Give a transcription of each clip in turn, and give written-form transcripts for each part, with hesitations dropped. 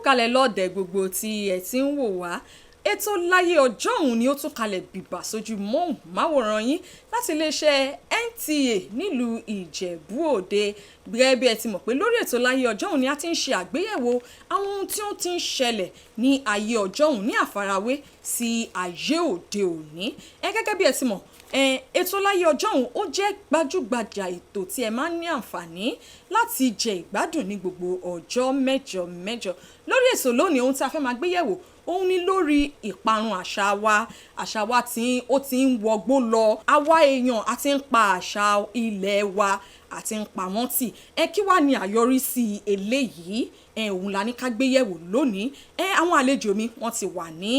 Kalẹ̀ lọ́ọ̀dẹ̀ gbogbo tí ẹ ti ń wò wá. Ètò Láyé Ọjọ́ òun ni ó tún kalẹ̀ bìbà sójú móhùnmáwòrán yín láti iléeṣẹ́ NTA nílùú Ìjẹ̀bú Òde. Gẹ́gẹ́ bí ẹ ti mọ̀ pé lórí ètò Láyé Ọjọ́ òun ni a ti ń ṣe àgbéyẹ̀wò àwọn ohun tí ó ti ń ṣẹlẹ̀ ní ayé ọjọ́ òun ní àfarawé sí ayé òde òní. Ẹ gẹ́gẹ́ bí ẹ ti mọ̀, ètò Láyé Ọjọ́ òun ó jẹ́ gbajúgbajà ètò tí ẹ máa ń ní àǹfààní láti jẹ ìgbádùn ní gbogbo ọjọ́ mẹ́jọ mẹ́jọ. Lórí ètò lónìí, ohun tí a fẹ́ máa gbéyẹ̀wò òun ni lórí ìparun àṣà wa. Àṣà wa tí ó ti ń wọgbó lọ, àwa èèyàn a ti ń pa àṣà ilẹ̀ wa àti ń pa wọ́n tì. Ẹ kí wá ní àyọrísí eléyìí? Ẹ òun la ní ká gbéyẹ̀wò lónìí. Ẹ àwọn àlejò mi wọ́n ti wà ní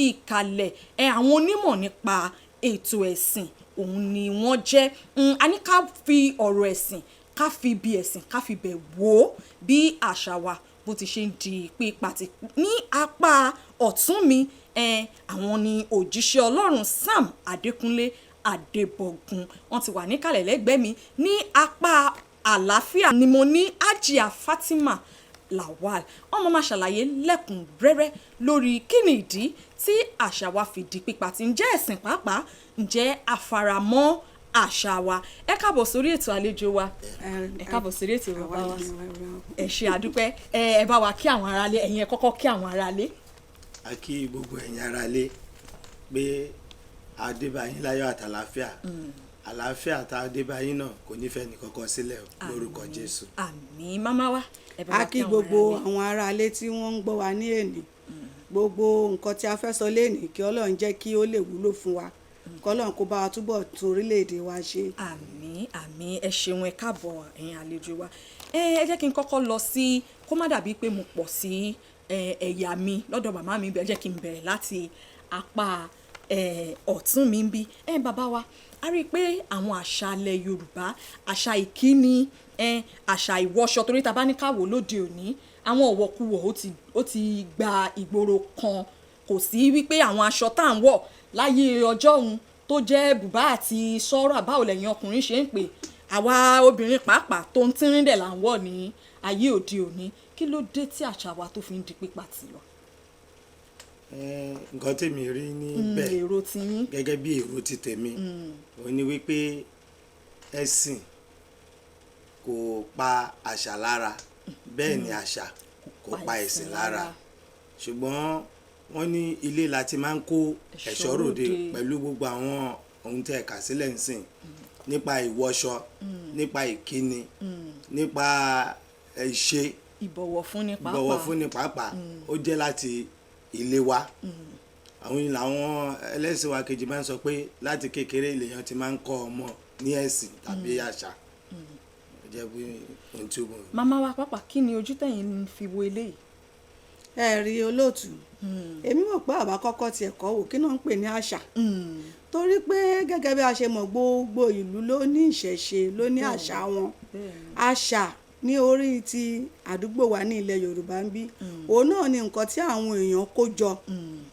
ìkàlẹ̀. Ẹ àwọn onímọ̀ nípa ètò ẹ̀sìn òun ni wọ́n jẹ́. A ní ká fi ọ̀rọ̀ ẹ̀sìn, ká fi bí ẹ̀sìn, ká fi bẹ̀ wò ó bí àṣà wa bó ti ṣe ń di pípa tì. Ní apá ọ̀tún mi, àwọn ni òjíṣẹ́ Ọlọ́run Sam Adékúnlé Adébọ̀gún, wọ́n ti wà níkàlẹ̀ lẹ́gbẹ̀ẹ́ mi. Ní apá àlàáfíà ni mo ní Ajia Fatima Lawal. Wọ́n máa ṣàlàyé lẹ́kùnrẹ́rẹ́ lórí kí ni ìdí tí àṣà wa fi di pípa tì, ǹjẹ́ ẹ̀sìn pàápàá, ǹjẹ́ àfaramọ́ àṣà wa. Ẹ káàbọ̀ sórí ètò, àlejò wa. Ẹ káàbọ̀ sórí ètò, bàbá wa. Ẹ ṣe, àdúpẹ́. Ẹ bá wa kí àwọn aráalé. Ẹ̀yin ẹ kọ́kọ́ kí àwọn aráalé. A kí gbogbo ẹ̀yin aráalé pé adébáyín láyọ̀ àtàlàáfíà. Àlàáfíà tá a débáyín náà kò ní fẹ́ nìkankan sílẹ̀ o, lórúkọ Jésù. Àmín. Mámá wa, ẹ bá A wa kí kí àwọn gbogbo aráalé. Àwọn aráalé tí wọ́n ń gbọ́ wa ní èní, gbogbo nǹkan tí a fẹ́ sọ lénìí, kí Ọlọ́run jẹ́ kí ó lè wúlò fún wa, kí Ọlọ́run kó bá wa túbọ̀ tún orílẹ̀-èdè wa ṣe. Àmín, àmín. Ẹ ṣeun, ẹ káàbọ̀, ẹ̀yin àlejò wa. Ẹ jẹ́ kí n kọ́kọ́ lọ sí, kó má dàbí pé mo pọ̀ sí ẹ̀yà mi lọ́dọ̀ màmá mi. Ẹ jẹ́ kí n bẹ̀rẹ̀ láti apá ọ̀tún mi ń bí. Ẹ bàbá wa, a rí i pé àwọn àṣà ilẹ̀ Yorùbá, àṣà ìkíni, àṣà ìwọṣọ, torí ta bá ní ká wò lóde òní, àwọn ọ̀wọ̀kuwọ̀ ó ti gba ìgboro kan. Kò sí wípé àwọn aṣọ tá à ń wọ̀ láyé ọjọ́ òun tó jẹ́ bùbá àti sọ́rọ̀, báwo lẹ̀yin ọkùnrin ṣe ń pè, àwa obìnrin pàápàá tó ń tínrín dẹ̀ là ń wọ̀ ní ayé òde òní. Kí ló dé tí àṣà wa tó fi ń di pípa tì lọ? Nǹkan tèmi rí níbẹ̀, Èrò tiyín. gẹ́gẹ́ bí èrò ti tèmi, òun ni wípé ẹ̀sìn kò pa àṣà lára, bẹ́ẹ̀ ni àṣà kò pa ẹ̀sìn lára. Ṣùgbọ́n wọ́n ní ilé la ti máa ń kó ẹ̀ṣọ́ ròde. Ròde. Pẹ̀lú gbogbo àwọn ohun tẹ́ ẹ kà sílẹ̀ ń sìn, nípa ìwọṣọ, nípa ìkíni, nípa ìṣe, ìbọ̀wọ̀ fúnni pàápàá. Ìbọ̀wọ̀ fúnni pàápàá, ó jẹ́ láti ilé wa. Àwọn yìí làwọn ẹlẹ́sìn wa kejì máa ń sọ pé láti kékeré lèèyàn ti máa ń kọ́ ọmọ ní ẹ̀sìn tàbí àṣà. Ó jẹ́ bí ohun tí ó mọ̀. Màmá wa pàápàá, kí ni ojú tẹ̀yin fi wo eléyìí? Ẹ rí, olóòtú, èmi mọ̀ pé àbá kọ́kọ́ tiẹ̀ kọ́ wò kí náà ń pè ní àṣà, torí pé gẹ́gẹ́ bí a ṣe mọ̀, gbogbo ìlú ló ní ìṣẹ̀ṣe, ló ní àṣà wọn. Àṣà ní orí ti àdúgbò wa ní ilẹ̀ Yorùbá ń bí, òun náà ni nǹkan tí àwọn èèyàn kó jọ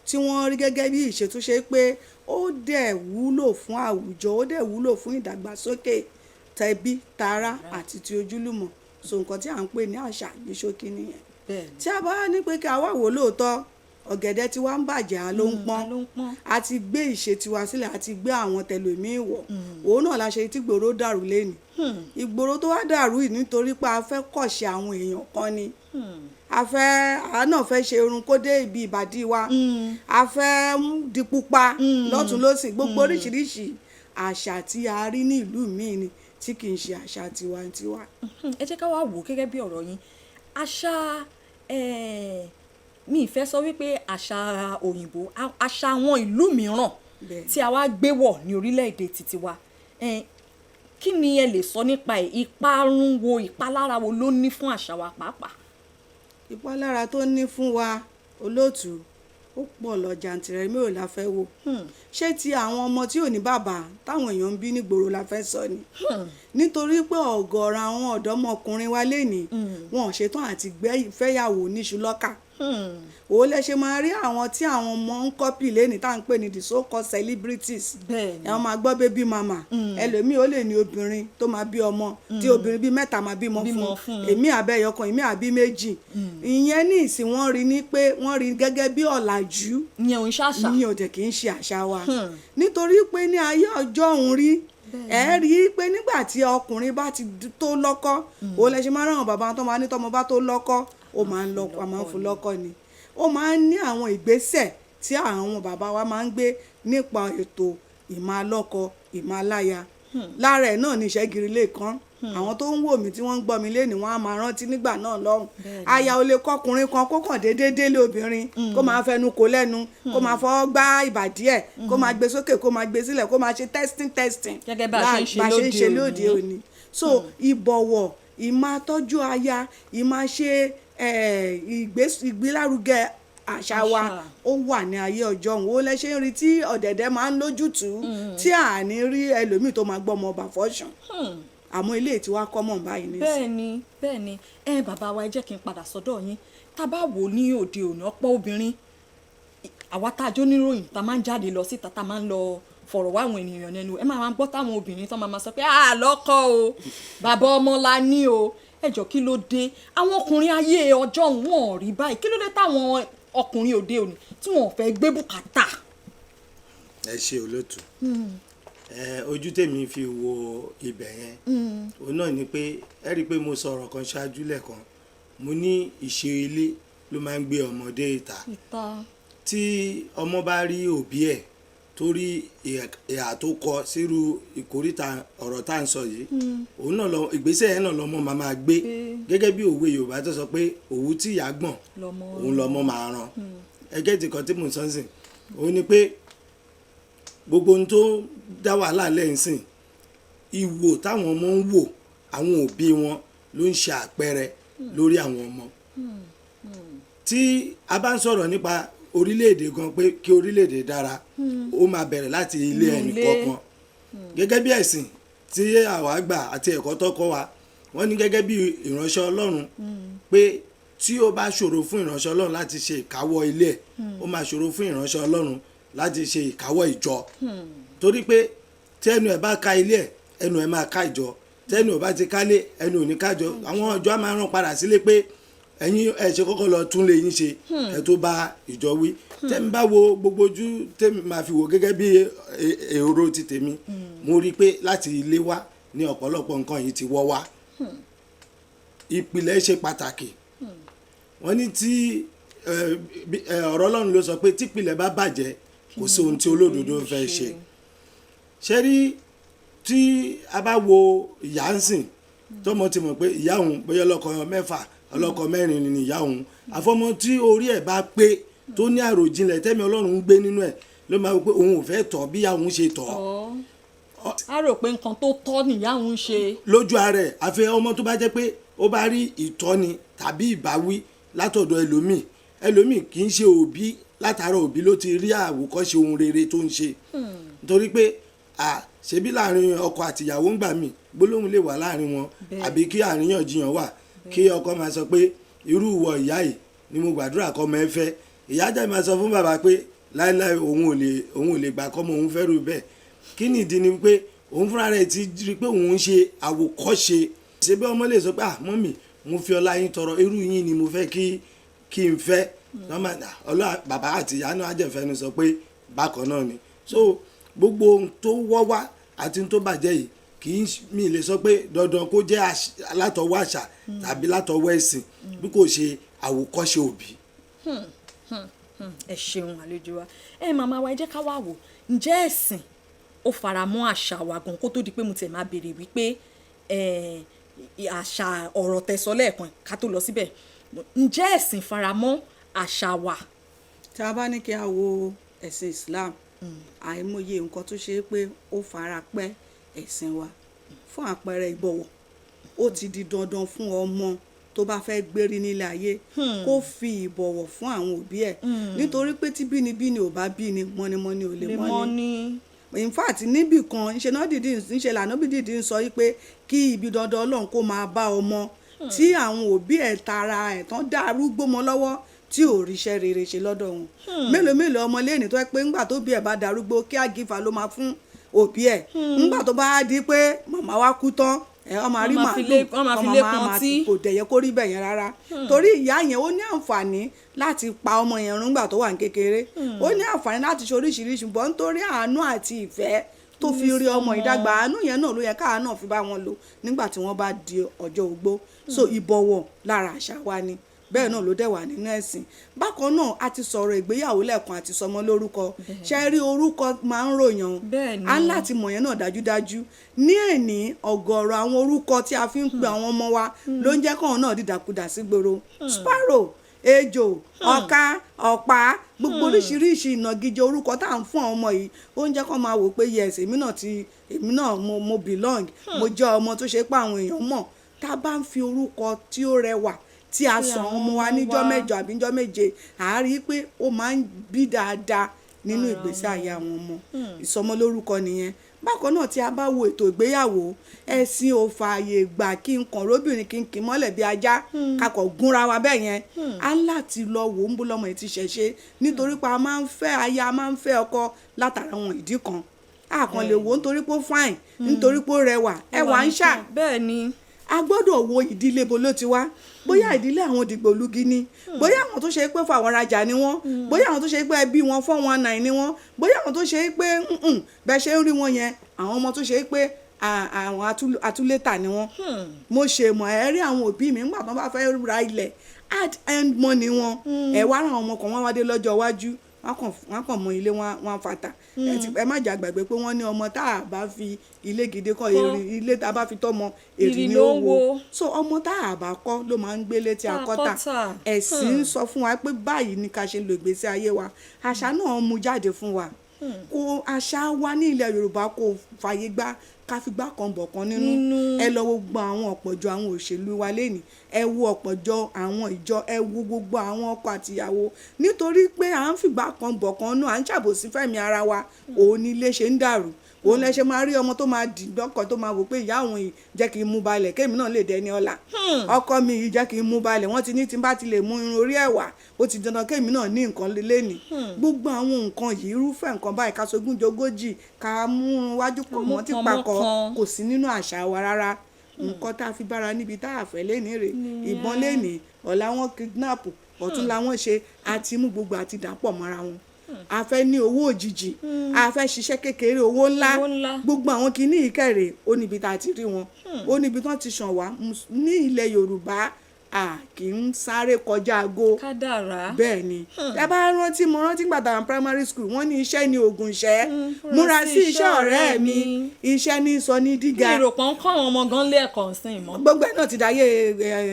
tí wọ́n rí gẹ́gẹ́ bí ìṣètúnṣe pé ó dẹ̀ wúlò fún àwùjọ, ó dẹ̀ wúlò fún ìdàgbàsókè tẹbí tará àti ti ojúlùmọ̀. So nǹkan tí à ń pè ní àṣà ní ṣókí nìyẹn. Tí a bá ní pé kí a wá wò lóòótọ́, ọ̀gẹ̀dẹ̀ tí wàá ń bàjẹ́ á ló ń pọ́n. Á ló ń pọ́n. A ti gbé ìṣe tiwa sílẹ̀, a ti gbé àwọn tẹlòmíì wọ̀. Òun náà la ṣe tí ìgboro dàrú lẹ́nu. Ìgboro tó wá dàrú yìí, nítorí pé a fẹ́ kọ̀ṣe àwọn èèyàn kan ni. A fẹ́, àwa náà fẹ́ ṣe irun kó dé ibi ìbàdí wa, a fẹ́ di pupa lọ́tún lọ́sì, gbogbo oríṣiríṣi àṣà tí a rí ní ìlú míì ni tí kì í ṣe àṣà tiwantiwa. Ẹ jẹ́ ká wá wò ó gẹ́gẹ́ bí ọ̀rọ̀ yín. Àṣà, mi ì fẹ́ sọ wípé àṣà òyìnbó, àṣà àwọn ìlú mìíràn tí a wá gbé wọ̀ ní orílẹ̀-èdè títí wa, kí ni ẹ lè sọ nípa ẹ̀? Ìparun wo, ìpalára wo ló ní fún àṣà wa pàápàá? Ìpalára tó ní fún wa, olóòtú, ó pọ̀ lọ jàǹtìrẹrẹ. Mélòó la fẹ́ wò? Ṣé ti àwọn ọmọ tí ò ní bàbá táwọn èèyàn ń bí nígboro la fẹ́ sọ ni? Nítorí pé ọ̀gọ̀ọ̀rọ̀ àwọn ọ̀dọ́mọkùnrin wa lénìí, wọn ò ṣetán àti fẹ́yàwó níṣu lọ́kà. Òun lẹ ṣe máa rí àwọn tí àwọn ọmọ ń copy lẹ́ni tá à ń pè ní the so called celebrities. Bẹ́ẹ̀ni. Ẹ máa gbọ́ baby mama, ẹlòmíì ó lè ní obìnrin tó máa bí ọmọ, tí obìnrin bíi mẹ́ta máa bímọ Bímọ fún fún. èmi àbẹ́yọkan, èmi àbí méjì. Ìyẹn ní ìsìn wọ́n rí ní pé wọ́n rí gẹ́gẹ́ bí ọ̀làjú. Ìyẹn ò ń ṣàṣà. Ìyẹn ò dẹ̀ kì í ṣe àṣà wa, nítorí pé ní ayé ọjọ́ òun rí, ẹ rí i pé nígbà tí ọkùnrin bá ti tó lọ́kọ, òun lẹ ṣe máa ń ràn àwọn bàbá tó máa ní tọmọ bá tó lọ́kọ, ó máa ń lọ́kọ, a máa ń fún lọ́kọ ni. Ó máa ń ní àwọn ìgbésẹ̀ tí àwọn bàbá wa máa ń gbé nípa ètò ìmáa-lọ́kọ, ìmáa-láya. Lára ẹ̀ náà ni ìṣẹ́giri lè kán. Àwọn tó ń wò mí, tí wọ́n ń gbọ́ mi lénìí, wọ́n á máa rántí nígbà náà lọ́hùn, aya ò lè kọkùnrin kan kó kàn déédéé délé obìnrin, kó máa fẹnu kò lẹ́nu, kó máa fọwọ́ gbá ìbàdí ẹ̀, kó máa gbé sókè, kó máa gbé sílẹ̀, kó máa ṣe testing testing. Gẹ́gẹ́ bá a ṣe ń ṣe bá a ṣe ń ṣe lóde lóde òní. òní. So ìbọ̀wọ̀, ìmáa tọ́jú aya, ìmáa ṣe ìgbélárugẹ àṣà wa, Àṣà. ó wà ní ayé ọjọ́ òun. Ó lẹ ṣe ń rí tí ọ̀dẹ̀dẹ̀ máa ń lójútùú, tí à ní rí ẹlòmíì tó máa gbọ́mọ ọba fọ́ṣàn, àmọ́ ilé tí wàá kọ́ mọ̀ báyìí ní. Bẹ́ẹ̀ni, ẹ bàbá wa, ẹ jẹ́ kí n padà sọ́dọ̀ yín. Tá a bá wò ó ní òde òní, ọ̀pọ̀ obìnrin, àwa tá a jó níròyìn, tá a máa ń jáde lọ síta, tá a máa ń lọ fọ̀rọ̀ wá àwọn ènìyàn lẹ́nu, ẹ máa máa gbọ́ táwọn obìnrin tó máa máa sọ pé à lọ́kọ o, bàbá ọmọ la ní o. Ẹ jọ, kí ló dé àwọn ọkùnrin ayé ọjọ́ wọn ò rí báyìí? Kí ló dé táwọn ọkùnrin òde òní tí wọn ò fẹ́ gbé bùkátà? Ẹ ṣe, olóòtú. Ẹ ojú tèmi fi wo ibẹ̀ yẹn, òun náà ni pé ẹ rí i pé mo sọ̀rọ̀ kan ṣáájú lẹ́ẹ̀kan, mo ní ìṣe ilé ló máa ń gbé ọmọdé ìta. Ìta. Tí ọmọ bá rí òbí ẹ̀ tó rí ìhà tó kọ sírú ìkóríta ọ̀rọ̀ tá à ń sọ yìí, òun náà lọ ìgbésẹ̀ yẹn náà lọmọ máa máa gbé. Gẹ́gẹ́ bí òwe Yorùbá tó sọ pé òwú tí ìyá gbọ̀n lọmọ òun lọmọ máa ràn. Ẹgẹ́ ti kan tí mò ń sọ sìn, òun ni pé gbogbo ohun tó dá wàhálà lẹ́yìn sìn, ìwò táwọn ọmọ ń wò àwọn òbí wọn ló ń ṣe àpẹẹrẹ lórí àwọn ọmọ. Tí a bá ń sọ̀rọ̀ nípa orílẹ̀-èdè gan, pé kí orílẹ̀-èdè dára, ó máa bẹ̀rẹ̀ láti ilé Inú ẹnì ilé. kọ̀ọ̀kan. Gẹ́gẹ́ bí ẹ̀sìn tí àwa gbà àti ẹ̀kọ́ tó kọ́ wa, wọ́n ní gẹ́gẹ́ bí ìránṣẹ́ Ọlọ́run pé tí ó bá ṣòro fún ìránṣẹ́ Ọlọ́run láti ṣe ìkáwọ́ ilé ẹ̀, ó máa ṣòro fún ìránṣẹ́ Ọlọ́run láti ṣe ìkáwọ́ ìjọ, torí pé tí ẹnu ẹ̀ bá ka ilé ẹ̀, ẹnu ẹ̀ máa ká ìjọ. Tẹnu ò bá ti kálé, ẹnu ò ní kájọ. Àwọn ọjọ́ á máa rán padà sílé pé ẹ̀yin ẹ̀ ṣe kọ́kọ́ lọ tún lé yín ṣe ẹ tó bá ìjọ wí. Tẹ́mi bá wo gbogbo ojú tẹ́mi máa fi wò gẹ́gẹ́ bí èrò ti tèmi, mo rí i pé láti ilé wá ní ọ̀pọ̀lọpọ̀ nǹkan yìí ti wọ́ wá. Ìpìlẹ̀ ṣe pàtàkì. Wọ́n ní tí ọ̀rọ̀ Ọlọ́run ló sọ pé típìlẹ̀ bá bàjẹ́, kò sí ohun tí olódodo fẹ́ ṣe. Ṣe rí, tí a bá wo ìyá ń sìn, tọmọ ti mọ̀ pé ìyá òun bóyá ọlọ́kọ mẹ́fà, ọlọ́kọ mẹ́rin ni ìyá òun, àfọmọ tí orí ẹ̀ bá pé, tó ní àròjinlẹ̀, tẹ́mi Ọlọ́run ń gbé nínú ẹ̀, ló máa wí pé òun ò fẹ́ tọ̀ bí ìyá òun ṣe tọ̀. Ọ́ a rò pé nǹkan tó tọ́ nìyá òun ṣe. Lójú ara ẹ̀. Àfi ọmọ tó bá jẹ́ pé ó bá rí ìtọ́ni tàbí ìbáwí látọ̀dọ̀ ẹlòmíì. Ẹlòmíì kì í ṣe òbí, látara òbí ló ti rí àwòkọ́ṣe ohun rere tó ń ṣe, nítorí pé à ṣebí láàrin ọkọ àtìyàwó ń gbà mí, gbólóhùn lè wà láàrin wọn, àbí kí àríyànjiyàn wà, kí ọkọ máa sọ pé irú ìwọ ìyá yìí ni mo gbàdúrà kọ́ ọmọ ẹ fẹ́. Ìyá jẹ́ máa sọ fún bàbá pé láéláé, òun ò lè gbà kọ́mọ òun fẹ́ rú bẹ́ẹ̀. Kí ni ìdí? Ni pé òun fúnra rẹ̀ ti rí i pé òun ń ṣe àwòkọ́ṣe. Ṣe bí ọmọ lè sọ pé, "Ah, mummy, mo fi ọlá yín tọrọ, irú yín ni mo fẹ́ kí n fẹ́." Ọlọ́ bàbá àti ìyá náà ajẹ́fẹ́nu sọ pé bákan náà ni. So gbogbo ohun tó wọ́ wá àti ohun tó bàjẹ́ yìí, kì í mi lè sọ pé dandan kó jẹ́ látọwọ́ àṣà tàbí látọwọ́ ẹ̀sìn, bí kò ṣe àwòkọ́ṣe òbí. Ẹ ṣeun, àlejò wa. Ẹ màmá wa, ẹ jẹ́ ká wá wò, ǹjẹ́ ẹ̀sìn ó fara mọ́ àṣà wa gan, kó tó di pé mo tiẹ̀ máa béèrè wípé àṣà ọ̀rọ̀ tẹ̀sọ́ lẹ́ẹ̀kan, ká tó lọ síbẹ̀, ǹjẹ́ ẹ̀sìn fara mọ́ àṣà wa? Tí a bá ní kí a wo ẹ̀sìn Islam, àìmọye nǹkan tó ṣe é pé ó fara pẹ́ ẹ̀sìn wa. Fún àpẹẹrẹ, ìbọ̀wọ̀, ó ti di dandan fún ọmọ tó bá fẹ́ gbérí nílé ayé kó fi ìbọ̀wọ̀ fún àwọn òbí ẹ̀, nítorí pé tí bínibíni ò bá bí ni, mọ́nímọ́ní ò lè lè mọ́ni. Mọ́ ní. In fact, níbì kan ńṣe náà dìdí ńṣe lànà bí dìdí ń sọ yìí pé kí ibi dandan Ọlọ́run kó máa bá ọmọ tí àwọn òbí ẹ̀ tara ẹ̀ tán dá arúgbó mọ́ lọ́wọ́. tí ò ríṣẹ́ rere ṣe lọ́dọ̀ wọn. Mélòó mélòó ọmọ lẹ́ni tó yẹ pé ńgbà tó bí ẹ̀ bá darúgbó, caregiver ló máa fún òbí ẹ̀. Ńgbà tó bá di pé màmá wa kú tán, ẹ ọmọ àrí Wọ́n máa fi màálù, wọ́n máa fi ọmọ lé máa pọn máa tí. Kò dẹ̀ yẹ kó rí bẹ́ẹ̀ yẹn rárá, torí ìyá yẹn ó ní àǹfààní láti pa ọmọ yẹn run nígbà tó wà ní kékeré, ó ní àǹfààní láti ṣe oríṣiríṣi bọ́, nítorí àánú àti ìfẹ́ tó fi rí ọmọ ìdàgbà, àánú yẹn náà ló yẹ káà náà fi bá wọn lò nígbà tí wọ́n bá di ọjọ́ ogbó. So ìbọ̀wọ̀ lára àṣà wa ni, bẹ́ẹ̀ náà ló dẹ̀ wà nínú ẹ̀sìn. Bákan náà, a ti sọ̀rọ̀ ìgbéyàwó lẹ́ẹ̀kan àti sọmọ lórúkọ. Ṣe rí, orúkọ máa ń ròyàn. A ń láti mọ̀ yẹn náà dájúdájú. Ní èní, ọ̀gọ̀ọ̀rọ̀ àwọn orúkọ tí a fi ń pe àwọn ọmọ wa ló ń jẹ́ kọ́ọ̀ náà dìdàkudà sígboro. Sparrow, ejò, ọ̀ka, ọ̀pá, gbogbo oríṣiríṣi ìnagijẹ orúkọ tá à ń fún àwọn ọmọ yìí, ó ń jẹ́ kó máa wò pé yes, èmi náà ti èmi náà mo belong, mo jẹ́ ọmọ tó ṣe pé àwọn èèyàn mọ̀. Tá a bá ń fi orúkọ tí ó rẹwà tí a sọ àwọn ọmọ wa níjọ́ 8 àbí níjọ́ 7, à á rí i pé ó máa ń bí dáadáa nínú ìgbésí ayé àwọn ọmọ. Ìsọmọlórúkọ nìyẹn. Bákan náà, tí a bá wo ètò ìgbéyàwó, ẹ̀sìn ò fààyè gbà kí n kàn róbìnrin kí n kì í mọ́lẹ̀ bí ajá, kakọ̀ gúnra wa bẹ́ẹ̀ yẹn. Á ń láti lọ wò ó ń bó lọ́mọ yìí ti ṣẹ̀ṣe, nítorí pé a máa ń fẹ́ aya, a máa ń fẹ́ ọkọ látara àwọn ìdí kan. A kàn lè wò ó nítorí pé ó fine, nítorí pé ó rẹwà, ẹwà ń ṣà. bẹ́ẹ̀ ni A gbọ́dọ̀ wo ìdílé bo ló ti wá, bóyá ìdílé àwọn dìgbòlugi ni, bóyá àwọn tó ṣe pé fáwọn rajà ni wọ́n, bóyá àwọn tó ṣe pé ẹbí wọn 419 ni wọ́n, bóyá àwọn tó ṣe pé bẹ́ẹ̀ ṣe ń rí wọn yẹn, àwọn ọmọ tó ṣe pé àwọn atúlétà ni wọ́n. Mo ṣe mọ̀ ẹ́ rí àwọn òbí mi nígbà tó bá fẹ́ ra ilẹ̀, hard earned money wọn. Ẹ wá ràn àwọn ọmọ kan, wọ́n wá dé lọ́jọ́ iwájú, wọ́n kàn mọ ilé wọn fata. Ẹ má jà gbàgbé pé wọ́n ní ọmọ tá a bá fi ilé gidi kọ́, èrì ilé tá a bá fi tọ́mọ, èrì ni ó wo. So ọmọ tá a bá kọ́ ló máa ń gbélé tí a kọ́ tà. Ẹ̀sìn ń sọ fún wa pé báyìí ni ká ṣe lo ìgbésí ayé wa. Àṣà náà mú jáde fún wa. Kò àṣà wa ní ilẹ̀ Yorùbá kò fàyè gbà ká fi gbá kan bọ̀ kan nínú. Ẹ lọ wo gbogbo àwọn ọ̀pọ̀jọ àwọn òṣèlú wa lénìí, ẹ wo ọ̀pọ̀jọ àwọn ìjọ, ẹ wo gbogbo àwọn ọkọ àtìyàwó, nítorí pé à ń fìgbà kan bọ̀ kan nú, à ń ṣàbòsí fẹ́mi ara wa. Òun ni ilé ṣe ń dàrú, òun lẹ ṣe máa rí ọmọ tó máa dì lọ́kọ̀, tó máa wò pé ìyá òun yìí jẹ́ kí n mú balẹ̀ kémi náà lè dẹni ọlá, ọkọ mi yìí jẹ́ kí n mú balẹ̀, wọ́n ti ní tí n bá ti lè mú irun orí ẹ̀ wá, ó ti dandan kémi náà ní nǹkan lénìí. Gbogbo àwọn nǹkan yìí, irúfẹ́ nǹkan báyìí, ká sogún jogójì, ká mú wájú pọ̀ mọ́ tí papọ̀, kò sí nínú àṣà wa rárá. Nǹkan tá a fi bára níbi tá a fẹ́ lénìí rè. Ìbọn lénìí, ọ̀la wọn kidnap, ọ̀tún làwọn ṣe, àti mú gbogbo àti dàpọ̀ mọ́ra wọn. A fẹ́ ní owó òjijì, a fẹ́ ṣiṣẹ́ kékeré, owó ńlá. Gbogbo àwọn kinní ìkẹrẹ, ó níbi tá a ti rí wọn, ó níbi tán ti ṣàn wá. Ní ilẹ̀ Yorùbá, a kì í sáré kọjá aago. Kádàrá. Bẹ́ẹ̀ ni. Ẹ bá rántí, mo rántí gbà tá primary school, wọ́n ní iṣẹ́ ní oògùn ìṣẹ́, múra sí iṣẹ́ ọ̀rẹ́ mi, iṣẹ́ ní sọ ní díga. Mi rò pọ́n kọ́ àwọn ọmọ gan lé ẹ̀kọ́ sí ìmọ̀. Gbogbo ẹ̀ náà ti dáyé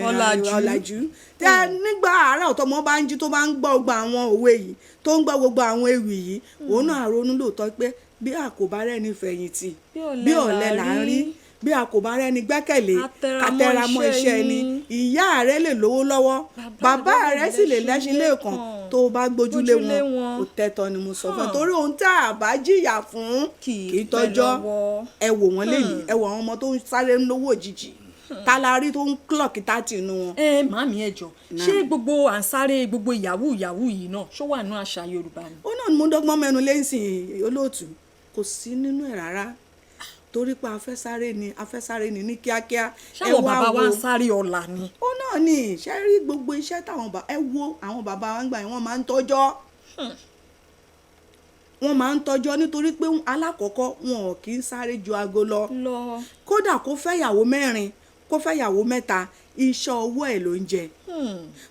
ọ̀làjú. Ọ̀làjú. Tẹ nígbà àárọ̀ tọmọ bá ń jí, tó bá ń gbọ́ gbogbo àwọn òwe yìí, tó ń gbọ́ gbogbo àwọn ewì yìí, òun náà ronú lóòótọ́ pé bí a kò bá rẹ́ni fẹ̀yìntì, bí ọ̀lẹ là ń rí, bí a kò bá rẹ́ni gbẹ́kẹ̀lé, ká tẹra mọ́ iṣẹ́ ẹni. Ìyá rẹ lè lówó lọ́wọ́, bàbá rẹ sì lè lẹ́ṣin lẹ́ẹ̀kan, tó o bá gbójúlé wọn, kò tẹ́tọ́ ni mo sọ fún ẹ, torí ohun tá a bá jìyà fún kì í tọ́jọ́. Ẹ wò wọ́n lénìí, ẹ wò àwọn ọmọ tó ń sáré ń lówó òjijì, ta la rí tó ń clock 30 inú wọn? Ẹ màmí, ẹ jọ, ṣé gbogbo à ń sáré gbogbo yahoo yahoo yìí náà, ṣó wà nínú àṣà Yorùbá ni? Ó náà ni mo dọ́gbọ́n mẹ́nu lẹ́sìn, olóòtú, kò sí nínú ẹ̀ rárá, torí pé a fẹ́ sáré ni, a fẹ́ sáré ni ní kíákíá. Ṣáwọn bàbá wa ń sáré ọ̀la ni? Ó náà ni. Ṣe rí gbogbo iṣẹ́ táwọn bá, ẹ wo àwọn bàbá wa ń gbà yẹn, wọ́n máa ń tọ́jọ́, wọ́n máa ń tọ́jọ́, nítorí pé alákọ̀ọ́kọ́, wọn ò kì í sáré ju aago lọ. Kódà kó fẹ́ yàwó mẹ́rin, kó fẹ́ yàwó mẹ́ta, iṣẹ́ ọwọ́ ẹ̀ ló ń jẹ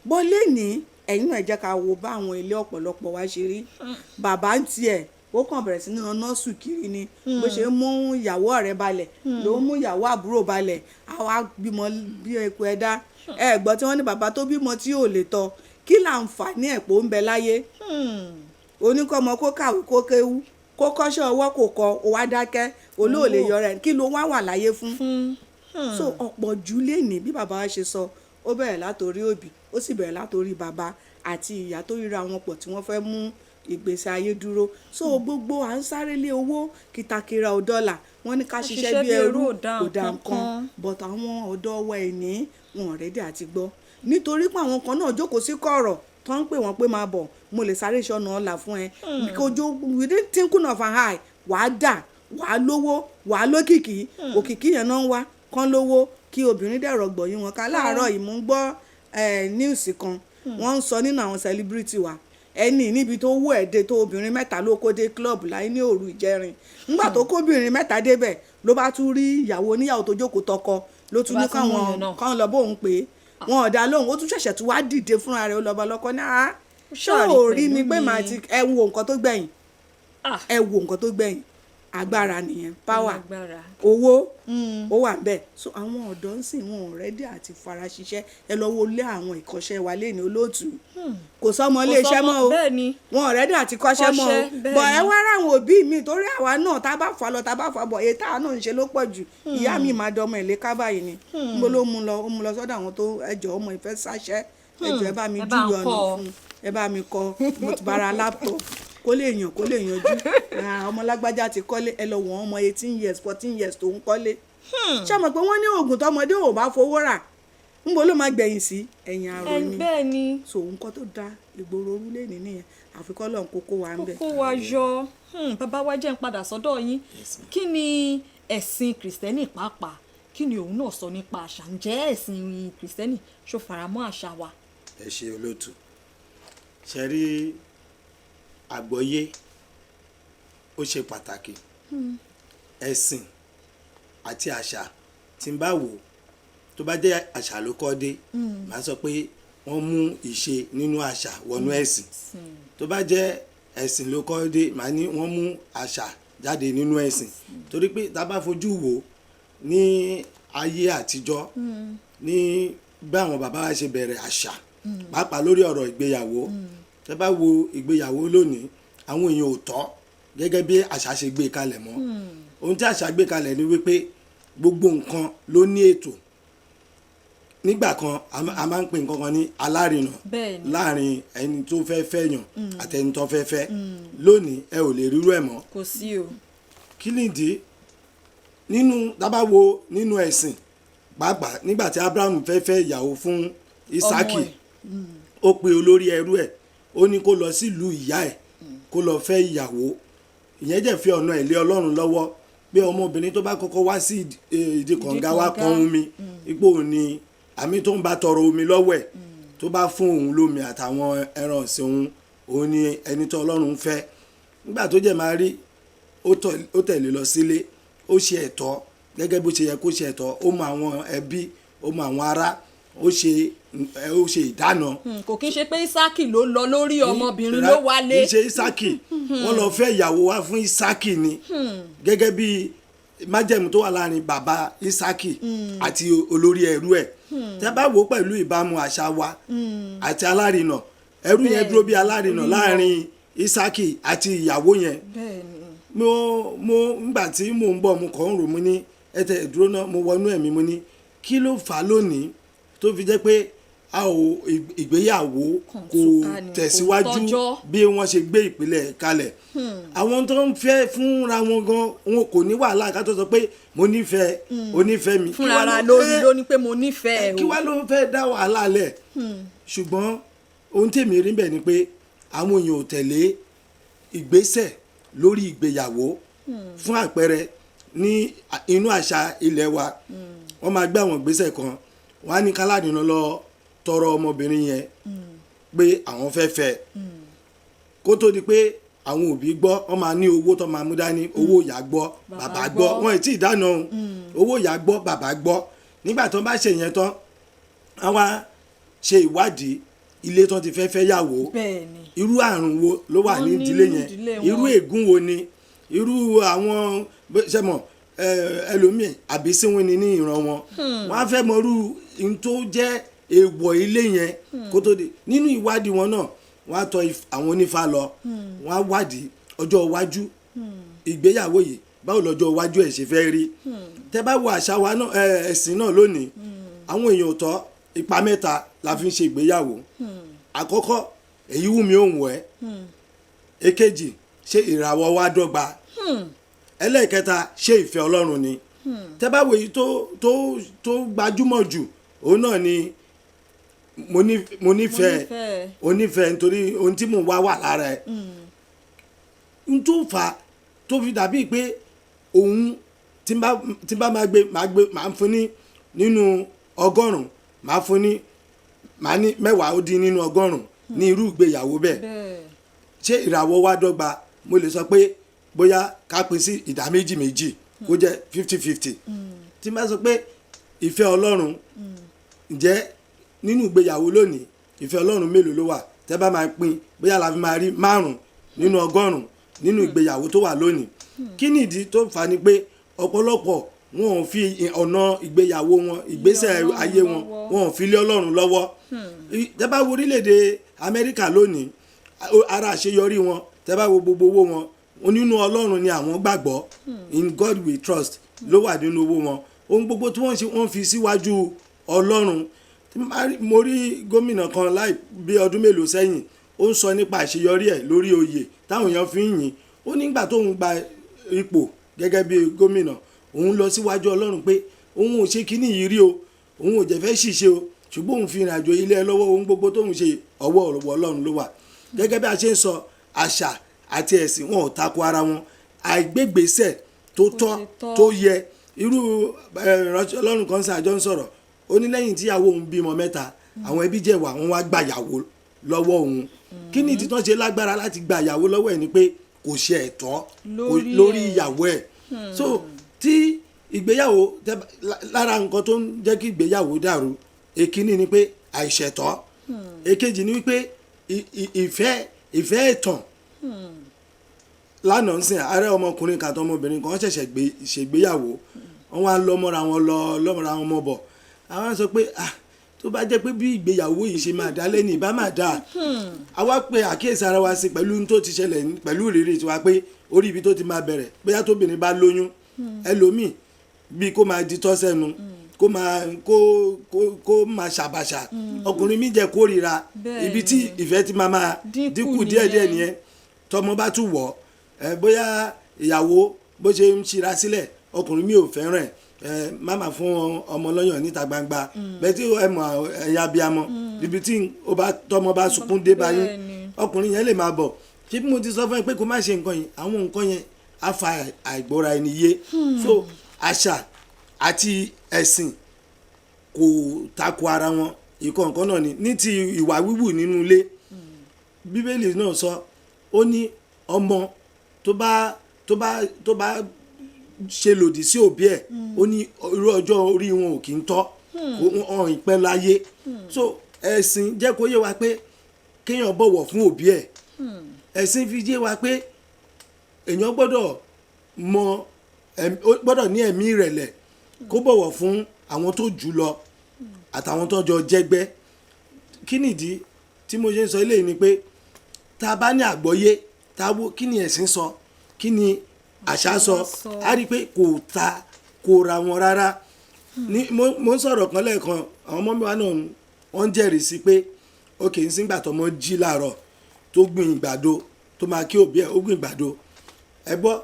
bọ́lé ní. Ẹ̀yin náà, ẹ jẹ́ ká wo bá àwọn ilé ọ̀pọ̀lọpọ̀ wa ṣe rí. Bàbá ń tiẹ̀, ó kàn bẹ̀rẹ̀ sí ní nọ́ọ̀sù kiri ni. Bó ṣe ń mú ìyàwó ọ̀rẹ́ balẹ̀ ló ń mú ìyàwó àbúrò balẹ̀. Àwa bímọ bí eku ẹ̀dá. Ẹ gbọ́ tí wọ́n ní bàbá tó bímọ tí ò lè tọ́, kí láǹfààní ẹ̀ pò ń bẹ láyé? Oníkọ́mọ kó kàwé, kó kéwú, kó kọ́ṣẹ́ ọwọ́, kò kọ́, ó wá dákẹ́, olóòlè yọrẹ, kí ló wá wà láyé fún? So ọ̀pọ̀ jù lè ní bí bàbá wa ṣe sọ, ó bẹ̀rẹ̀ látòrí òbí, ó sì bẹ̀rẹ̀ látòrí bàbá àti ìyá tó ríra wọn pọ̀ tí wọ́n fẹ́ mú ìgbésí ayé dúró. So gbogbo à ń sáré lé owó, kìtàkìrà ò dọ́là, wọ́n ní ká ṣiṣẹ́ bí ẹrú kò dá nǹkan, but àwọn ọ̀dọ́ wa ẹ̀ ní wọn ready àti gbọ́, nítorí pé àwọn kan náà jókòó sí kọ̀rọ̀. Tó ń pè wọ́n pé máa bọ̀, mo lè sáré ṣọ́nà ọ̀la fún ẹ kojú within twinkle of an eye, wàá dà, wàá lówó, wàá lókìkí. Òkìkí yẹn náà ń wá kán lówó kí obìnrin dẹ̀rọ̀ gbọ̀yìn wọn ká. Láàárọ̀ yìí, mò ń gbọ́ news kan, wọ́n ń sọ nínú àwọn celebrity wa, ẹni níbi tó wú ẹ̀ dé tó, obìnrin mẹ́ta ló kó dé club láì ní òru ìjẹrin. Nígbà tó kóbìnrin mẹ́ta débẹ̀, ló bá tún rí ìyàwó oníyàwó tó jókòó tọkọ, ló tún Ló ní bá tún mú káwọn yẹn náà. káwọn lọ bóun pé wọn ò dá lóhùn. Ó tún ṣẹ̀ṣẹ̀ tún wá dìde fúnra rẹ̀, ó lọ bá lọ́kọ ní àá, ṣé ṣáà rí ò rí mi pẹ̀lú pé mi. Màá ti ẹ wo nǹkan tó gbẹ̀yìn. Ah. Ẹ wo nǹkan tó gbẹ̀yìn, agbára nìyẹn, power, Agbára. owó ó wà ńbẹ̀. So àwọn ọ̀dọ́ ń sìn, wọn ò ready àti fara ṣiṣẹ́. Ẹ lọ wo lé àwọn ìkọ́ṣẹ́ wa lé ní, olóòtú, kò sọ́mọ ilé iṣẹ́ mọ́ o. Bẹ́ẹ̀ ni. Wọn ò ready àti kọ́ṣẹ́ mọ́ o. Kọ́ṣẹ́, bẹ́ẹ̀ Bọ̀ ẹ ni. wá ráwọn òbí mi, torí àwa náà, tá a bá fà lọ, tá a bá fà bọ̀, èyí táwa náà ń ṣe ló pọ̀ jù. Ìyá mi máa dọmọ ìlé ká báyìí ni níbo ló mú lọ, ó mú lọ sọ́dọ̀ àwọn tó ẹjọ́ ọmọ ìfẹ́ sáṣẹ́, ẹjọ́ ẹ bá mi Ẹ bá ń júwe ọ̀nà kọ́ ọ. fún, ẹ bá mi kọ́, mo ti bára laptop kó lè yàn, kó lè yanjú. Ah, ọmọ lágbájá ti kọ́lé. Ẹ lọ wọ̀n ọmọ 18 years, 14 years tó ń kọ́lé. Ṣé mọ̀ pé wọ́n ní oògùn tọmọdé ò bá fowó rà, ńbo ló máa gbẹ̀yìn sí? Ẹ̀yìn àrò ni. Bẹ́ẹ̀ ni. So nǹkan tó da ìgboro orílẹ̀ èdè nìyẹn, àfikọ́ lọ́n kókó wa ń bẹ̀. Kókó wa yọ. Bàbá wa, jẹ́ ń padà sọ́dọ̀ yín. Kí ni ẹ̀sìn Kìrìsìtẹ́nì pàápàá, kí ni òun náà sọ nípa àṣà? Ǹjẹ́ ẹ̀sìn Kìrìsìtẹ́nì ṣó faramọ́ àṣà wa? Ẹ ṣe, olóòtú. Ṣe rí, àgbọ́yé ó ṣe pàtàkì. Ẹ̀sìn àti àṣà, tí n bá wò, tó bá jẹ́ àṣà ló kọ́ dé, màá sọ pé wọ́n mú ìṣe nínú àṣà wọnú ẹ̀sìn. Tó bá jẹ́ ẹ̀sìn ló kọ́ dé, màá ní wọ́n mú àṣà jáde nínú ẹ̀sìn, torí pé tá a bá fojú wò ní ayé àtijọ́, ní bí àwọn bàbá wa ṣe bẹ̀rẹ̀ àṣà, pàápàá lórí ọ̀rọ̀ ìgbéyàwó, tẹ́ bá wo ìgbéyàwó lónìí, àwọn èèyàn ò tọ́ gẹ́gẹ́ bí àṣà ṣe gbé kalẹ̀ mọ́. Ohun tí àṣà gbé kalẹ̀ ni wípé gbogbo nǹkan ló ní ètò. Nígbà kan, a máa ń pè nǹkan kan ní alárinà láàrin ẹni tó fẹ́ fẹ́yàn àti ẹni tó fẹ́ fẹ́. Lónìí, ẹ ò lè rírú ẹ̀ mọ́. Kò sí o. Kí nìdí? Nínú dábàá wo nínú ẹ̀sìn pàápàá, nígbà tí Abraham fẹ́ fẹ́ ìyàwó fún Isaki, Ọmọ ẹ̀. ó pe olórí ẹrú ẹ̀, ó ní kó lọ sílùú ìyá ẹ̀ kó lọ fẹ́ ìyàwó. Ìyẹn jẹ́ fi ọ̀nà ìlé Ọlọ́run lọ́wọ́ pé ọmọbìnrin tó bá kọ́kọ́ wá sí ìdí kànga wá kànga. pọn omi, ipò ní àmì tó ń bá tọrọ omi lọ́wọ́ ẹ̀, tó bá fún òun lómi àtàwọn ẹran ọ̀sìn òun, òun ni ẹni tó Ọlọ́run fẹ́. Nígbà tó jẹ́ máa rí, ó tẹ̀lé lọ sílé, ó ṣe ẹ̀tọ́ gẹ́gẹ́ bó ṣe yẹ kó ṣe ẹ̀tọ́, ó mọ àwọn ẹbí, ó mọ àwọn ará, ó ṣe ìdáná. Kò kí n ṣe pé Isaki ló lọ lórí ọmọbìnrin ló wálé. Kì í ṣe Isaki, wọ́n lọ fẹ́ ìyàwó wá fún Isaki ni, gẹ́gẹ́ bí májẹ̀mú tó wà láàrin bàbá Isaki àti olórí ẹrú ẹ̀. Tẹ́ bá wò ó pẹ̀lú ìbámu àṣà wa àti alárinà, ẹrú yẹn dúró bí alárinà láàrin Isaki àti ìyàwó yẹn. Mo ngbà tí mò ń bọ̀, mo kàn ń rò, mo ní ẹ tẹ dúró náà, mo wọnú ẹ̀mí, mo ní kí ló fà á lónìí tó fi jẹ́ pé a ò ìgbéyàwó Kàn kò túká ni, kò tẹ̀síwájú tọ́jọ́. bí wọ́n ṣe gbé ìpìlẹ̀ kalẹ̀. Àwọn tó ń fẹ́ fúnra wọn gan, wọn kò ní wàhálà, ká tó sọ pé mo nífẹ̀ẹ́, onífẹ̀ẹ́ mi. Kí Fúnra wá ra ló lórí ló ní pé mo nífẹ̀ẹ́ kí o. wá ló ń fẹ́ dá wàhálà lẹ̀? Ṣùgbọ́n ohun tèmi rí bẹ́ẹ̀ ni pé àwọn èèyàn ò tẹ̀lé ìgbésẹ̀ lórí ìgbéyàwó. Fún àpẹẹrẹ, ní inú àṣà ilẹ̀ wa, wọ́n máa gbé àwọn ìgbésẹ̀ kan, wọ́n á ní káládìíná lọ tọrọ ọmọbìnrin yẹn pé àwọn fẹ́ fẹ́. Kó tó di pé àwọn òbí gbọ́, wọ́n máa ní owó tó máa mú dání, owó ìyá gbọ́, bàbá gbọ́. Gbọ́. Wọn ì tí ì dáná o. Owó ìyá gbọ́, bàbá gbọ́. Nígbà tó bá ṣe yẹn tán, wọ́n wá ṣe ìwádìí ilé tó ti fẹ́ fẹ́ yàwó. Irú àrùn wo ló wà Wọ́n ní ní ìdílé yẹn? ìdílé wọn. Irú ègún wo ni irú àwọn ṣẹmọ ẹlòmíì àbí síwìn ni ní ìran wọn, wọn á fẹ́ mọrú n tó jẹ́ èèwọ̀ ilé yẹn kó tó di. Nínú ìwádìí wọn náà, wọn á tọ̀ àwọn onífá lọ, wọn á wádìí ọjọ́ iwájú ìgbéyàwó yìí, báwo lọ́jọ́ iwájú ẹ̀ ṣe fẹ́ rí. Tẹ́ bá wo àṣà wa náà, ẹ̀sìn náà lónìí, àwọn èèyàn ò tọ́. Ipa mẹ́ta la fi ń ṣe ìgbéyàwó. Àkọ́kọ́, èyí wù mí òun ẹ̀. Èkejì, ṣé ìràwọ̀ wa dọ́gba? Ẹlẹ́ẹ̀kẹta, ṣé ìfẹ́ Ọlọ́run ni? Tẹ́ bá wo èyí tó tó tó gbajúmọ̀ jù, òun náà ni mo nífẹ̀ẹ́ nífẹ̀ẹ́. o nífẹ̀ẹ́ nítorí ohun tí mò ń wá wà lára ẹ̀. N tó fà á tó fi dàbí pé òun tí n bá máa gbé máa gbé máa fún ní nínú 100, máa fún ní máa ní 10 ó dín nínú 100 ní irú ìgbéyàwó bẹ́ẹ̀. Ṣé ìràwọ̀ wa dọ́gba? Mo lè sọ pé bóyá ká pín sí ìdá méjì méjì kó jẹ́ 50-50. Tí n bá sọ pé ìfẹ́ Ọlọ́run, ǹjẹ́ nínú ìgbéyàwó lónìí ìfẹ́ Ọlọ́run mélòó ló wà? Tẹ́ bá máa pín bóyá la fi máa rí 5 nínú 100 nínú ìgbéyàwó tó wà lónìí. Kí nìdí tó fà á ni pé ọ̀pọ̀lọpọ̀ wọn ò fi ọ̀nà ìgbéyàwó wọn, ìgbésẹ̀ ayé wọn, wọn ò fi lé Ọlọ́run lọ́wọ́. Tẹ́ bá wo orílẹ̀-èdè Amẹ́ríkà lónìí, ara àṣeyọrí wọn, tẹ́ bá wo gbogbo owó wọn, nínú Ọlọ́run ni àwọn gbàgbọ́. In God we trust ló wà nínú owó wọn. Ohun gbogbo tí wọ́n ṣe, wọ́n fi síwájú Ọlọ́run. Mo rí gómìnà kan láì bí ọdún mélòó sẹ́yìn, ó ń sọ nípa àṣeyọrí ẹ̀ lórí oyè táwọn èèyàn fi ń yìn. Ó nígbà tóun gba ipò gẹ́gẹ́ bí gómìnà, òun lọ síwájú Ọlọ́run pé òun ò ṣe kíní yìí rí o, òun ò jẹ́ fẹ́ ṣìṣe o, ṣùgbọ́n òun fi ìrìn àjò ilé ẹ lọ́wọ́, ohun gbogbo tóun ṣe ọwọ́ Ọlọ́run ló wà. Gẹ́gẹ́ bí a ṣe ń sọ, àṣà àti ẹ̀sìn wọn ò tako ara wọn. Àìgbégbèsẹ̀ tó tọ́ tó yẹ, irú ìránṣẹ́ Ọlọ́run kan ṣàjọ ń sọ̀rọ̀, ó ní lẹ́yìn tíyàwó òun bímọ 3, àwọn ẹbí jẹ̀wà, wọ́n wá gbàyàwó lọ́wọ́ òun. Kí ni ìdí tán ṣe lágbára láti gbàyàwó lọ́wọ́ ẹ̀? Ni pé kò ṣe ẹ̀tọ́ lórí ìyàwó ẹ̀. So tí ìgbéyàwó, lára nǹkan tó ń jẹ́ kí ìgbéyàwó dàrú, èkíní ni pé àìṣẹ̀tọ́, èkejì ni wípé ìfẹ́ ẹ̀tàn. Lánàá nsìn, ààrẹ ọmọkùnrin kan àti ọmọbìnrin kan ṣẹ̀ṣẹ̀ ṣègbéyàwó, wọ́n wá lọ́mọ́ra wọn lọ lọ́mọ́ra wọn mọ́ bọ̀. Àwọn sọ pé ah, tó bá jẹ́ pé bí ìgbéyàwó yìí ṣe máa dá lẹ́nu ìbá máa dá. Àwa pé àkíyèsí ara wa sí pẹ̀lú tó ti ṣẹlẹ̀ pẹ̀lú ìrírí tiwa pé orí ibi tó ti máa bẹ̀rẹ̀, bóyá tóbìnrin bá lóyún, ẹlòmíì bí kó máa di tọ́ sẹ́nu, kó máa kó máa ṣàbàṣà, ọkùnrin mi jẹ́ kórìíra, ibi tí ìfẹ́ ti máa dínkù díẹ̀díẹ̀ nìyẹn. Tọmọ bá tún wọ̀ ẹ, bóyá ìyàwó bó ṣe ń ṣíra sílẹ̀, ọkùnrin mi ò fẹ́ràn ẹ, máma fún ọmọ lọ́yàn níta gbangba bẹ́ẹ̀ tí ẹ mọ̀ ẹ̀yà abiyamọ, ibi tí tọmọ bá sunkún dé báyìí, ọkùnrin yẹn lè máa bọ̀. Ṣé bí mo ti sọ fún ẹ pé kó má ṣe nǹkan yìí, àwọn nǹkan yẹn á fa àìgbọ́ra ẹni yé. So àṣà àti ẹ̀sìn kò tako ara wọn, ìkọ̀ọ̀kan náà ni. Ní ti ìwà wíwù nínú ilé, Bíbélì náà sọ, ó ní ọmọ tó bá ṣe lòdì sí òbí ẹ̀, ó ní irú ọjọ́ orí wọn ò kì í tọ́, ọ̀hún ìpẹ́ láyé. So ẹ̀sìn jẹ́ kó yé wa pé kéèyàn bọ̀wọ̀ fún òbí ẹ̀. Ẹ̀sìn fi yé wa pé èèyàn gbọ́dọ̀ mọ, gbọ́dọ̀ ní ẹ̀mí ìrẹ̀lẹ̀, kó bọ̀wọ̀ fún àwọn tó jù lọ àtàwọn tó jọ jẹ́gbẹ́. Kí nìdí tí mo ṣe ń sọ eléyìí ni pé tá a bá ní àgbọ́yé, tá a wo kí ni ẹ̀sìn sọ, kí ni àṣà sọ, a rí i pé kò ta kò ra wọn rárá. Ní mo ń sọ̀rọ̀ kan lẹ́ẹ̀kan, àwọn ọmọ mi wá náà wọ́n ń jẹ́rìí sí pé ókè ń síngbà tọmọ jí láàárọ̀ tó gbìn ìgbàdo tó máa kí òbí ẹ̀, ó gbìn ìgbàdo. Ẹ gbọ́,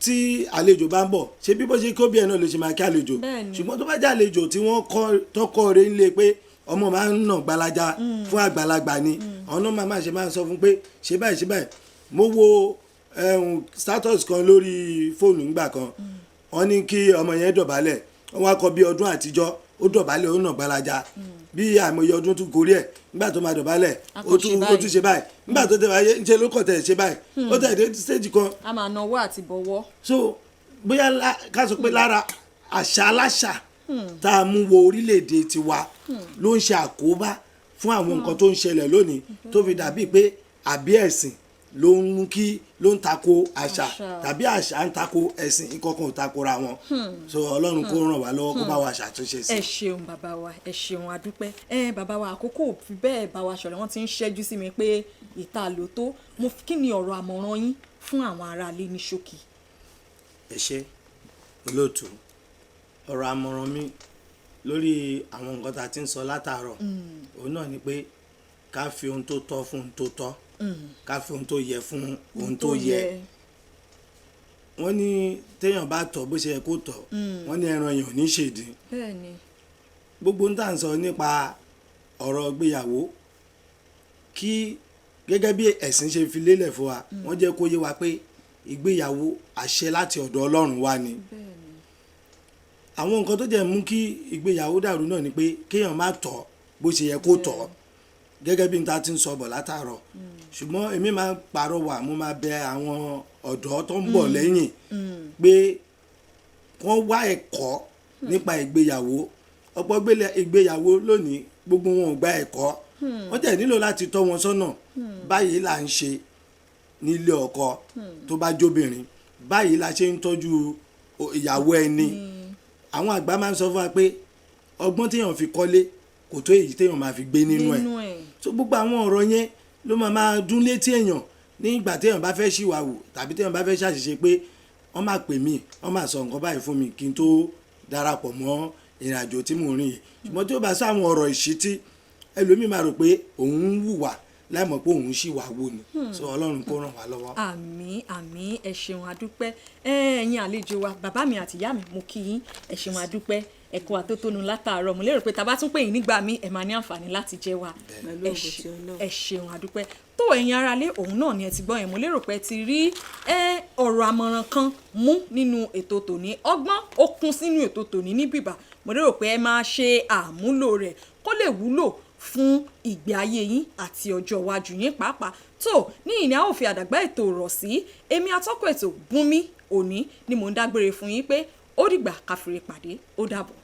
tí àlejò bá ń bọ̀, ṣé bí bó ṣe kí òbí ẹ̀ náà lè ṣe máa kí àlejò? Ṣùgbọ́n tó bá jẹ́ àlejò tí wọ́n tọ́kọ́ rẹ̀ ń lé pé ọmọ máa ń nà gbalaja fún àgbàlagbà ni, àwọn náà máa ṣe máa sọ fún pé ṣe báyìí ṣe báyìí. Mo wo status kan lórí fóònù ńgbà kan, wọ́n ní kí ọmọ yẹn dọ̀bálẹ̀, wọ́n wá kọ bí ọdún àtijọ́, ó dọ̀bálẹ̀, ó nà gbalaja bí àìmọye ọdún tún gorí ẹ̀. Nígbà tó máa dọ̀bálẹ̀, ó tún ṣe báyìí. Nígbà tó tẹ̀ wáyé ṣe ló kọ̀ tẹ̀ ṣe báyìí, ó tẹ̀ dé stage kan. A máa nawọ́ àti bọ̀wọ́. So bóyá ká sọ pé lára àṣà aláṣà tá a mú wọ orílẹ̀-èdè tiwa ló ń ṣe àkóbá fún àwọn nǹkan tó ń ṣẹlẹ̀ lónìí, tó fi dàbí pé àbí ẹ̀sìn ló ń mú kí ló ń tako àṣà, tàbí àṣà ń tako ẹ̀sìn, ìkọ̀kan ò takora wọn. So Ọlọ́run kó ràn wá lọ́wọ́, kó bá wa ṣàtúnṣe sí. Ẹ ṣeun bàbá wa, ẹ ṣeun adúpẹ́. Ẹ bàbá wa, àkókò fi bẹ́ẹ̀ bá wa ṣọ̀rẹ́, wọ́n ti ń ṣẹ́jú sí mi pé ìta ló tó. Mo kí ni ọ̀rọ̀ àmọ̀ràn yín fún àwọn aráalé ní ṣókí? Ẹ ṣé olóòtú, ọ̀rọ̀ àmọ̀ràn mi lórí àwọn nǹkan tá a ti ń sọ látàárọ̀, òun náà ni pé ká fi ohun tó tọ́ fún ohun tó tọ́, ká fi ohun tó yẹ fún ohun tó yẹ. Wọ́n ní téèyàn bá tọ̀ bó ṣe yẹ kó tọ̀, wọ́n ní ẹran èèyàn ò ní ṣèdí. Gbogbo ń tà ń sọ nípa Ọ̀rọ̀ ìgbéyàwó, kí gẹ́gẹ́ bí ẹ̀sìn ṣe fi lélẹ̀ fún wa, wọ́n jẹ́ kó yé wa pé ìgbéyàwó, àṣẹ láti ọ̀dọ̀ Ọlọ́run wá ni. Àwọn nǹkan tó jẹ́ mú kí ìgbéyàwó dàrú náà ni pé kéèyàn má tọ̀ bó ṣe yẹ kó tọ̀, gẹ́gẹ́ bí n ta ti ń sọ bọ̀ látàárọ̀. Ṣùgbọ́n èmi máa ń pàrọwà, mo máa bẹ àwọn ọ̀dọ́ tó ń bọ̀ lẹ́yìn pé wọ́n wá ẹ̀kọ́ nípa ìgbéyàwó. Ọ̀pọ̀ ìgbéyàwó lónìí, gbogbo wọn ò gba ẹ̀kọ́. Wọ́n tẹ̀ nílò láti tọ́ wọn sọ́nà. Báyìí là ń ṣe nílé ọkọ tó bá jóbìnrin, báyìí la ṣe ń tọ́jú ìyàwó ẹni. Àwọn àgbà máa ń sọ fún wa pé ọgbọ́n téèyàn fi kọ́lé kò tó èyí téèyàn máa fi gbé nínú ẹ̀. Nínú ẹ̀. So gbogbo àwọn ọ̀rọ̀ yẹn ló máa máa dún létí èèyàn nígbà téèyàn bá fẹ́ ṣìwàwù tàbí téèyàn bá fẹ́ ṣàṣìṣe, pé wọ́n máa pè mí, wọ́n máa sọ nǹkan báyìí fún mi kí n tó darapọ̀ mọ́ ìrìn àjò tí mò ń rìn yìí. Ṣùgbọ́n tí ó bá sọ àwọn ọ̀rọ̀ ìṣítí, ẹlòmíì máa rò pé òun ń hùwà láìmọ̀ pé òun ṣìwàwù ni. So Ọlọ́run kó ràn wá lọ́wọ́. Àmín, àmín. Ẹ ṣeun, adúpẹ́. Ẹ̀yin àlejò wa, bàbá mi àti ìyá mi, mo kí yín. Ẹ ṣeun, adúpẹ́. Ẹ kú àtótónu látàárọ̀. Mo lérò pé tá a bá tún pè yín nígbà míì, ẹ máa ní àǹfààní láti jẹ́ wa. Pẹ̀lú Ẹ ògo ti Ọlọ́run. Ẹ ṣeun, adúpẹ́. Tó ẹ̀yin aráalé, òun náà ni ẹ ti gbọ́ yẹn. Mo lérò pé ẹ ti rí ọ̀rọ̀ àmọ̀ràn kan mú nínú ètò tòní. Ọgbọ́n ó kún sínú ètò tòní ní bìbà. Mo lérò pé ẹ máa ṣe àmúlò rẹ̀ kó lè wúlò fún ìgbé ayé yín àti ọjọ́ iwájú yín pàápàá. Tó ní ìní a ó fi àdàgbà ètò rọ̀ sí. Èmi atọ́kùn ètò, Bùnmi Òní, ni mò ń dágbére fún yín pé ó dìgbà káfíńrè pàdé. Ó dàbọ̀.